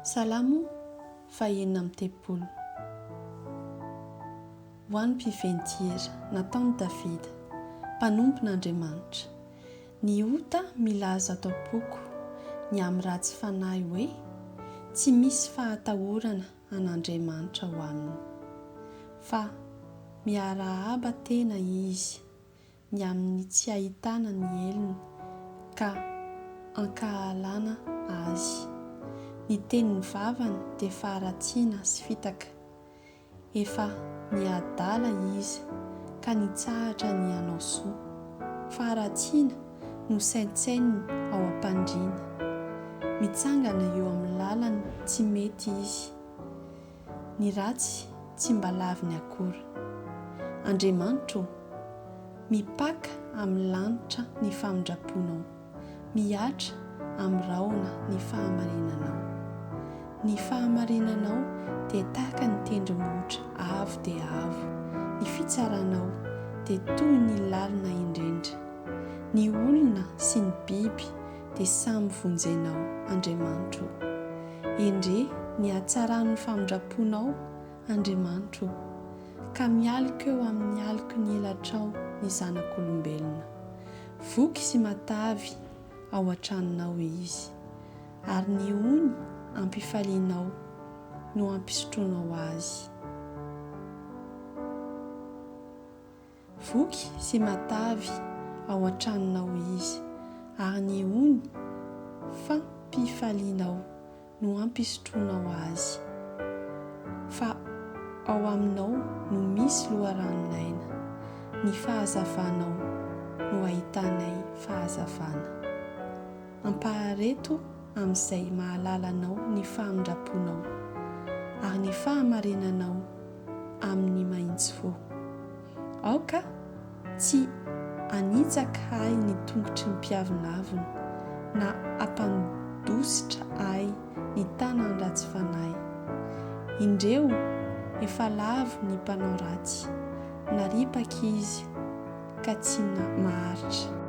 Salamo fahenina amby telopolo. Ho an'ny mpiventy hira, nataon'i Davida, mpanompon'Andriamanitra. Ny ota milaza ato am-poko ny amin'ny ratsy fanahy hoe, Tsy misy fahatahorana an'Andriamanitra ao aminy. Fa miarahaba tena izy ny amin'ny tsy ahitana ny helony ka ankahalana azy. Ny tenin'ny vavany dia faharatsiana sy fitaka. Efa niadala izy ka nitsahatra ny hanao soa. Faharatsiana no saintsaininy ao am-pandriana. Mitsangana eo amin'ny lalany tsy mety izy. Ny ratsy tsy mba laviny akory. Andriamanitra ô, mipaka amin'ny lanitra ny famindram-ponao. Mihatra amin'ny rahona ny fahamarinanao. Ny fahamarinanao dia tahaka ny tendrombohitra avo dia avo, ny fitsaranao dia toy ny lalina indrindra. Ny olona sy ny biby dia samy vonjenao, Andriamanitro ô. Endrey ny hatsaran'ny famindram-ponao, Andriamanitro ô, ka mialoka eo amin'ny aloky ny elatrao ny zanak'olombelona. Voky sy matavy ao an-tranonao izy, ary ny ony ampifalianao no ampisotroanao azy. Voky sy matavy ao an-tranonao izy, ary ny ony fampifalianao no ampisotroanao azy. Fa ao aminao no misy loharanon'aina, ny fahazavanao no ahitanay fahazavana. Ampahareto amin'izay mahalala anao ny famindram-ponao, ary ny fahamarinanao amin'ny mahitsy fo. Aoka tsy hanitsaka ahy ny tongotry ny mpiavonavona, na hampandositra ahy ny tanan'ny ratsy fanahy. Indreo, efa lavo ny mpanao ratsy, naripaka izy ka tsy maharitra.